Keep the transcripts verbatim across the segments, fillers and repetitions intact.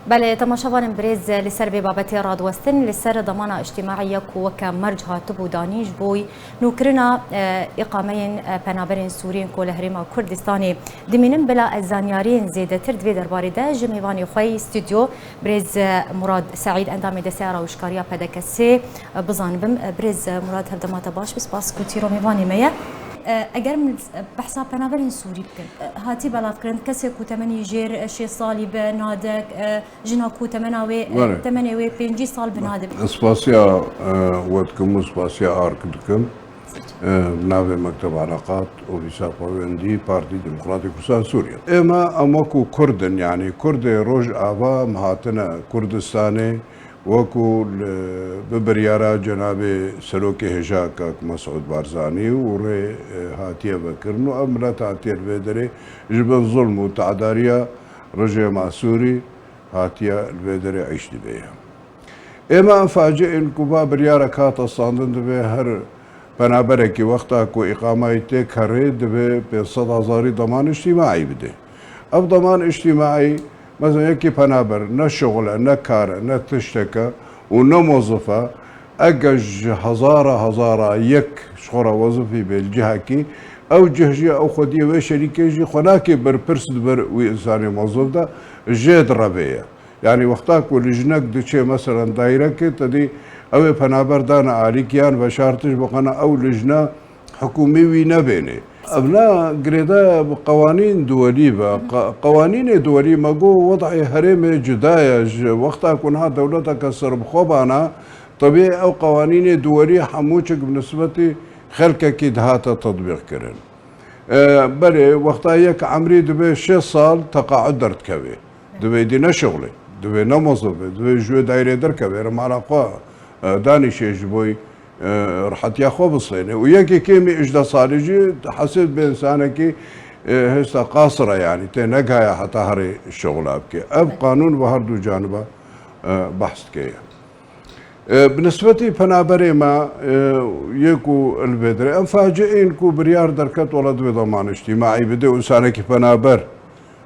Belê, temaşevanên birêz, li ser vê babetê radiwestin, li ser demana îctimaî ya ku weke merc hatibû danîn ji bo nûkirina, e, îqameyên, e, penaberên Sûriyên ku li Herêma Kurdistanê dimînin. Bila ez zanyariyên zêdetir di vê derbarê de ji mêvanê xwe yî stûdyo, birêz, e, Murad Seîd, endamê Desteya Rawişkariya P D K sê, e, bizanibim. E, birêz, e, Murad, hevdema te baş be, spas ku tîro mêvanê me ye. E, eger min behsa penaberên Sûrî bikin, e, hatî belavkirin, kesê ku temenî jêr, e, şêst salî be, nadek, e, jina ku temena wê, e, Were. temenê wê pêncî sal bi nade. Spasiya, e, we dikim û spasiya ARK dikim. E, bi navê Mekteb Eleqat, Ofîsa Pêwendî, Partî Demokratîk Kurdistan Sûriye. Ême em wekû Kurd in, yanî Kurdê Rojava em hatine Kurdistanê, wekû li, bi biryara cenabê Serokê Hêja Kak Mesûd Barzanî û rê, e, hatiye vekirin û ev milet hatiye li vê derê ji bin zulm û tadariya rejêma Sûrî hatiye li vê derê îş dibe ye. Ême em faciên ku va biryarek hate standin divê her penaberekî wexta ku îqamayî tê kerê divê pênc sed hezarî deman îctîmaî bide. Ev deman îctîmaî, mesela yekî penaber ne şixul e, ne kar e, ne tiştek e û ne mozif e, eger ji hezara hezara yek ji xwe re wezifî bê li cihekî, ew cih jî ew xwediyê wê şerîkê jî xwe nake berpirs di ber wî însanê mozif de, jê direvê ye. Yanî wexta ku lijnek diçe, meselen, daîrekê, te dî ew ê penaber dane alî, yan veşartiş biqene, ew lijne hikûmî wî nebênê. Ev ne girêdayê bi qewanîn duwelî ve. Qe-, qewanînê duwelî me got, wed'ê herêmê cuda ye. Ji wexta ku niha dewleteke serbixwe bana, tebî ew qewanînê duwelî hemû çik bi nisbetî xelkekî dihate tetbîq kirin. E, belê, wexta yek emrî dibe şêst sal teqaud derdikeve. Divê dî neşixulê, divê nemozif be, divê ji wê daîrê derkeve, re mala xwe, e, danîşê ji bo, e, rihetiya xwe bistêne. Û yekê kêmî hejde salî jî hesêb be însanekî, e, hêsta qasir e, yanî tê negihaya heta herê şixula bike. Ev qanûn bi her du caniba, e, behs dike ye. E, bi nisbetî penaberê me, e, yê ku li vê derê, em faciên ku biryar derket wela divê deman îctîmaî bide û însanekî penaber,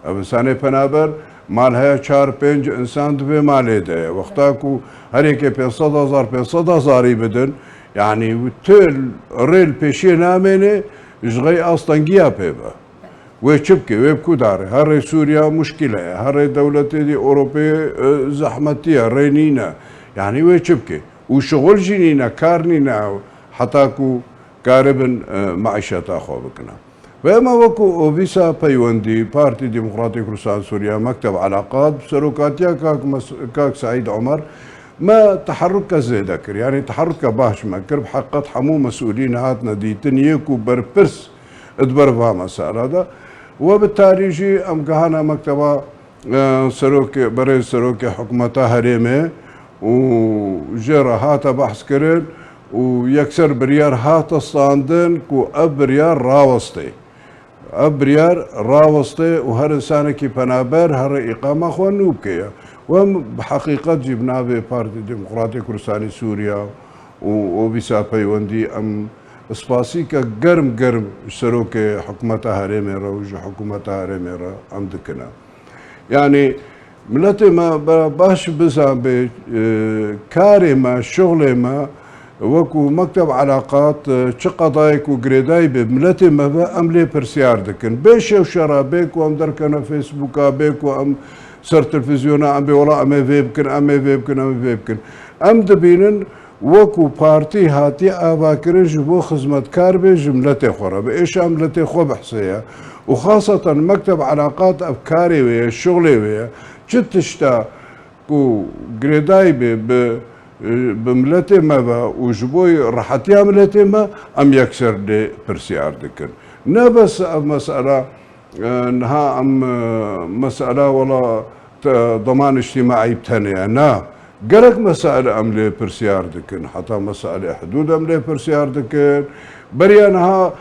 ev însanê penaber mal heye çar pênc însan di vê malê de ye. Wexta ku her yekê pênc sed hezar, pênc sed hezarî bidin, yanî tu rê li pêşiyê namêne ji xey astengiya pê be. Wê çi bike? Wê bi ku darê? Herê Sûriya muşkîle ye. Herê dewletê dî Ewropê, e, zehmetî ye, rê nîne. Yanî wê çi bike? Û şixul jî nîne, kar nîne ew, heta ku karibin, e, meîşeta xwe bikine. Ve ema wekû Ofîsa Peywendî, Partî Demokratîk Kurdistan Sûriya, Mekteb Eleqat, bi serokatiya kak Mes-, kak Seîd Omer, me teherruke zêde kir. Yanî teherruke baş me kir. Bi heqet hemû mesûlîn hatine dîtin, yê ku berpirs di ber va mesela de. We bi tarî jî em gihane mekteba, e, serokê, berê serokê hikûmeta herêmê û jê re hate behs kirin û yekser biryar hate standin ku ev biryar rawestê. Ev biryar rawestê û her însanekî penaber here îqama xwe nû bike ye. Û em bi heqîqet jî bi navê Partî Demokratîk Kurdistanî Sûriya û Ofîsa Peywendî em spasîke germ germ ji serokê hikûmeta herêmê re û ji hikûmeta herêmê re em dikine. Yanî miletê me ba-, baş bizanbe, e, karê me, şixulê me, wekû Mekteb Eleqat, e, çi qedayê ku girêdayî be miletê me ve em lê pirsyar dikin. Bê şewşera, bê ku em derkene Facebooka, bê ku em ser televîzyona em bê wela em ê vê bikin, em ê vê bikin, em ê vê bikin. Em dibînin wekû partî hatiye avakirin ji bo xizmetkar be ji miletê xwe re, bi êşa miletê xwe bihse ye. Û xaseten Mekteb Eleqat ev karê wê ye, şixulê wê ye. Çi tişta ku girêdayî be bi, bi miletê me ve û ji bo rehetiya miletê me, em yekser lê pirsyar dikin. Ne bes ev mesela, e, niha em, e, mesela wela te-, deman îctîmaî bi tenê ye. Na, gelek mesail em lê pirsyar dikin. Heta mesailê hidûd em lê pirsyar dikin. Beriya niha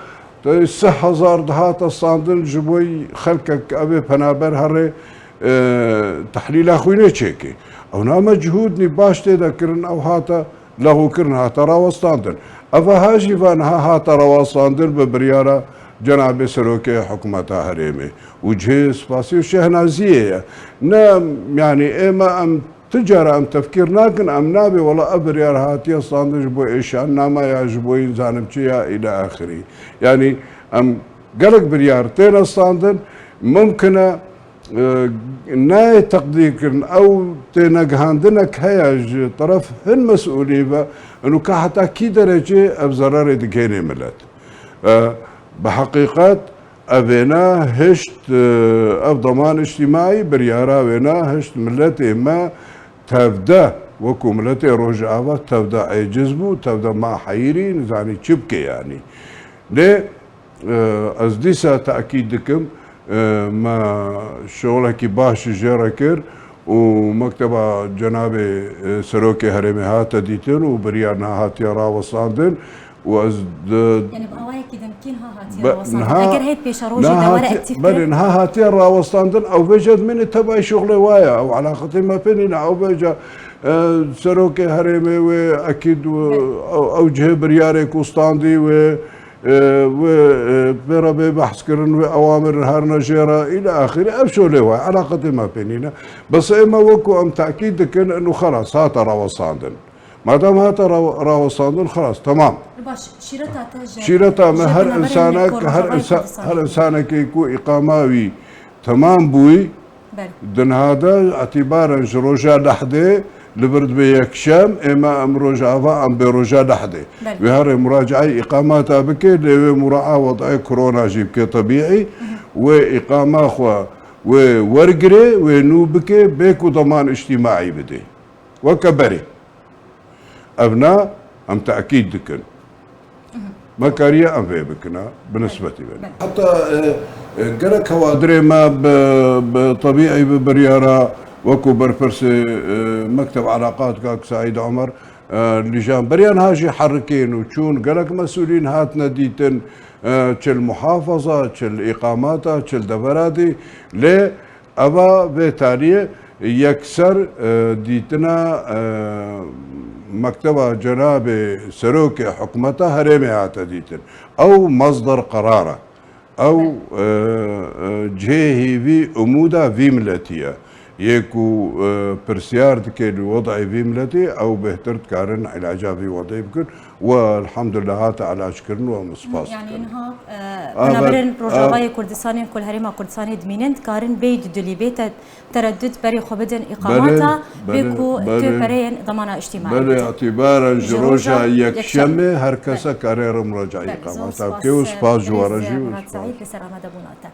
te sih hezar dihate standin ji bo xelkek ev ê penaber herê, e, tehlîla xwînê çêke. Ew niha me cihûd nî baş tê de kirin, ew hate lexwkirin, hate rawestandin. Ev ha jî va niha hate rawestandin bi biryara Cenabê Serokê Hikûmeta Herêmê û cihê spasî û şehnaziyê ye. Ne, yanî ême em ti cara em tefkîr nakin, em nabê wela ev biryar hatiye standin ji bo êşannama ya ji bo zanim çi ya île axirî. Yanî em gelek biryar têne standin, mimkin e, e, nayê teqdîrkirin, ew tênegihandinek heye ji teref hin mesûlî ve, û ka heta kî derecê ev zerarê digihênê milet. E, bi heqîqet, Evêna hişt, e, ev deman îctîmaî biryara wêna hişt miletê me tevde, wekû miletê Rojava tevde êciz bû, tevde ma heyirî, nizanî çi bike yanî. Lê, e, ez dîsa tekîd dikim, e, me şolekî baş jê re kir û mekteba cenabê, e, serokê herêmê hate dîtin û biryar niha hatiye rawestandin. û ez di Yani bi awayekî demkîn ha hatiye Be-, rawestandin. niha, Eger heyt pêşerojê niha de were hati-, aktîf belê, kirin. niha hatiye rawestandin, ew vêca dimîne tevayî şuxlê wa ye. Ew eleqetê me pê nîne, ew vêca, e, serokê herêmê wê ekîd û Belê. ew, ew cihê biryarê ku standî wê, e, wê, e, pê re bê behs kirin, wê ewamir herine jê re, île axirî, ev şolê wa ye. Eleqetê me pê nîne. Bes ê me wekû em tekîd dikin, û xelas, hate rawestandin. Madem hate ra-, rawestandin, xelas, temam. Baş, şîreta te ji Şîreta me ji her bineberên insanek, ku her Rojavayê insa-, Kurdistanê her bû. insanekê ku îqama wî temam bûyî, Belê. di niha de etîbaren ji roja lehdê li vir dibe yekşem, ê me em rojava em bê roja lehdê. Belê. Wê herê muracaeyê îqamata bike, lê wê mura'a wed'ê korona jî bike tebîî, Mhm. wê îqama xwe wê wergirê, wê nû bike, bê ku deman îctîmaî bidê. Weke berê. Ev na em tekîd dikin. Me kariye em vê bikine, bi nisbetî ve. Heta, e, e, gelek hewadirê me bi, bi tebîî bi biryara wekû berpirsê, e, Mekteb Elaqat Kak Seîd Omer, e, lîjan beriya niha jî herikên û çûn, gelek mesûlîn hatine dîtin, e, çi li muhafaza, çi li îqamata, çi li deveratî, lê Eva vê tariyê yekser, e, dîtina, e, Mekteba Cenabê Serokê Hikûmeta Herêmê hate dîtin. Ew masder qerar e. Ew, e, e, cihê hêvî, umûda vî miletî ye. Yê ku, e, pirsyar dike li wed'ê vî miletî, ew bêhtir dikarin îlaca vî wed'ê bikin. We elhamdulillah hate elac kirin û em spas Yani dikin. niha, e, Ava, penaberên Rojavayê Kurdistanê ku li Herêma Kurdistanê dimînin dikarin bêyî dudilî, bê te-, tereddud berê xwe bidin îqamata, Belê, bê belê, ku tu belê. pereyên demana îctîmaî Belê, bidin. Îtîbaren ji Ji roja roja yekşemê yekşemê. her kese Belê. kare re muraca Belê, zor îqamata spas, bike û e, spas ji we re birêz, jî e, û Murat spas. Seîd li ser amadebûna te.